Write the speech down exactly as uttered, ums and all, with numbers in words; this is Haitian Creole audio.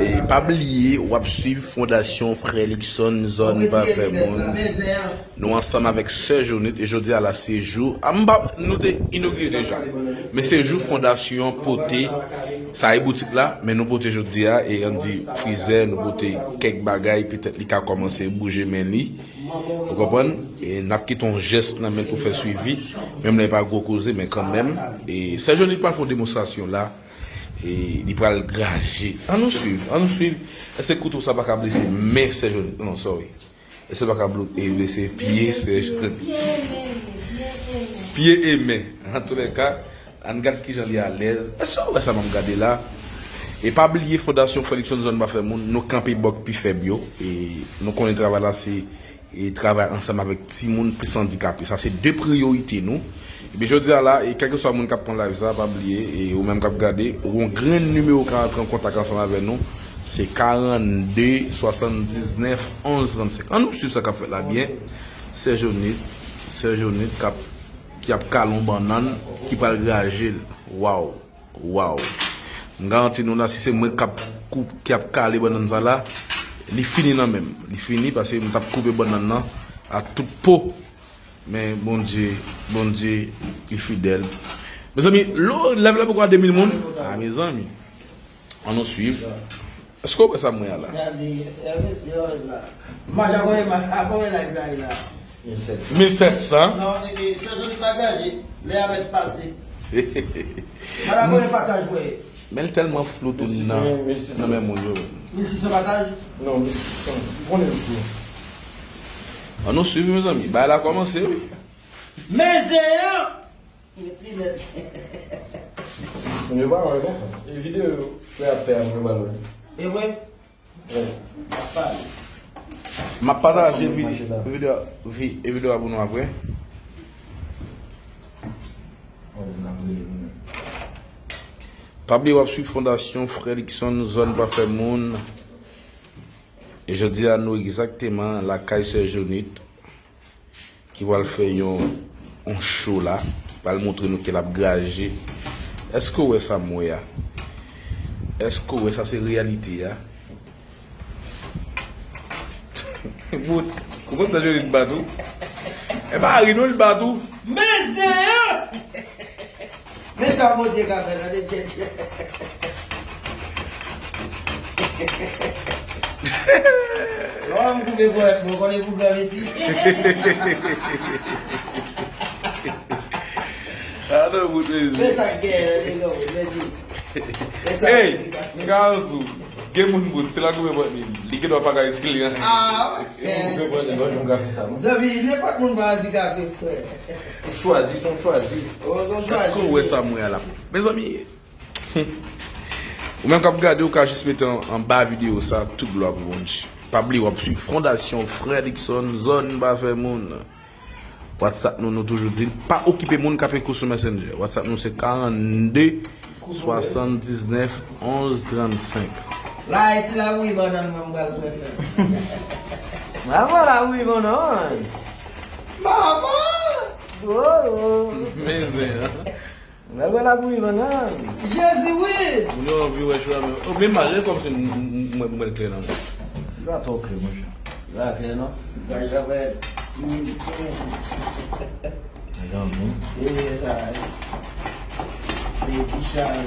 E pa bliye, w ap swiv Fondasyon Frè Luckson, zòn pa fè moun. Nou ansanm avèk Sè Jonit, e jodi a la, se jou. A, m pa, nou te inogire deja. Men se jou fondasyon an pote, sa e boutik la, men nou pote jodi a, e ann di frizè, nou pote kèk bagay, petèt li ka kòmanse bouje men li. Ou konprann? E n ap kite yon jès nan men l pou fè swivi. Menm lè e pa gwo koze, men kanmenm. E Sè Jonit pral fè yon demonstrasyon la. E li pral graje. Ann nou swiv, ann nou swiv. Èske kouto sa pa ka blese men Sè Jonit? Non, sorry. Èske pa ka blo-, e blese pye Sè Jonit? Pye e men, pye e men. Pye e men. Antoulèka, ann gad kijan li alèz. Èske w wè sa m ap gade la? E pa bliye Fondasyon Frè Luckson, zòn pa fè moun, nou kanpe bò k pi fèb yo. E nou konnen travay la se e travay ansanm avèk timoun plis andikape. Sa se de priyorite nou. Ebyen, jodi a la, e kèlkeswa moun k ap pran live sa, pa bliye, e ou menm k ap gade, ou gon grenn nimewo ka antre an kontak ansanm avè nou. Se karannde swasanndiznèf onz trannsenk. Ann nou swiv sa k ap fèt la byen. Sè Jonit, Sè Jonit k ap, ki ap kale yon bannann ki pral graje l. Waw! Waw! M garanti nou la, si se mwen k ap kou-, k ap kale bannann sa la, li fini nan men m. Li fini paske m t ap koupe bannann nan ak tout po. Men Bondye, Bondye, li fidèl. Mezanmi, lo, live la poko a de mil moun. A, mezanmi. Ann nou swiv. Èske w wè sa m wè a la? Gade, e mesye, w wè sa. Maj a konbyen, maj a konbyen live la ye la? Mil sèt san. Mil sèt san? Non, nèg, se jodi pa gaje, lè a mèt pase. Maj a konbyen pataj, wè? Men l tèlman flou tou nan, nan men moun yo. Mil sis san pataj? Non, mil sis san. M konnen l flou. Ann nou swiv, mezanmi. Bagay la kòmanse, wi. Men zen an! Mèt li nèt. Moun yo pa wè non. E videyo frè ap fè a, moun yo pa wè. E vre? Wi. Ap pale. M ap pataje vi-, videyo, vi-, e videyo a pou nou apre. Pa bliye w ap swiv Fondasyon Frè Luckson, zòn pa fè moun. E jodi a nou egzakteman lakay Sè Jonit. Ki pral fè yon, yon show la, pral montre nou ke l ap graje. Èske w wè sa m wè a? Èske w wè sa se reyalite a? Bout, ou konn sa Johnny bat ou? E pa ri non, li bat ou. Men zen an! Men sa Bondye ka fè, tande tchètchè. Lò m koupe ponyèt mwen, konnen pou granmesi. Adan bout mezi. Men sa k genyen nan nèg yo, mezi. Men sa Bondye ka fè. Hey, m ka ann di w, gen moun bout, se la koupe ponyèt li, li gen dwa pa ka itilize anyen. Ah, ok. Zanmi, nenpòt moun pa andikape, frè. Ou chwazi, se yon chwazi. Èske w wè sa m wè a la? Mezanmi, ou menm k ap gade, ou ka jis mete an, anba videyo sa, tout glwa pou Bondye. Pa bliye, w ap swiv Fondasyon Frè Luckson, zòn pa fè moun. WhatsApp nou, nou toujou di l, pa okipe moun k ap ekri w sou Messenger. WhatsApp nou se karannde swasanndiznèf onz trannsenk. La, e ti labouyi bannann mwen m pral prefè. Bravo, labouyi bannann. Mama! Oh, oh. Men zen an. M pral wè labouyi bannann. Jezi, wi! Moun yo anvi wè show la, men, oh, men malè kòmsi m, m, m, mwen, mwen klè nan mwen. Li pa twò klè, monchè. Li pa klè, non. Li pa klè. Mezanmi. E sa, e. Se ti chaj.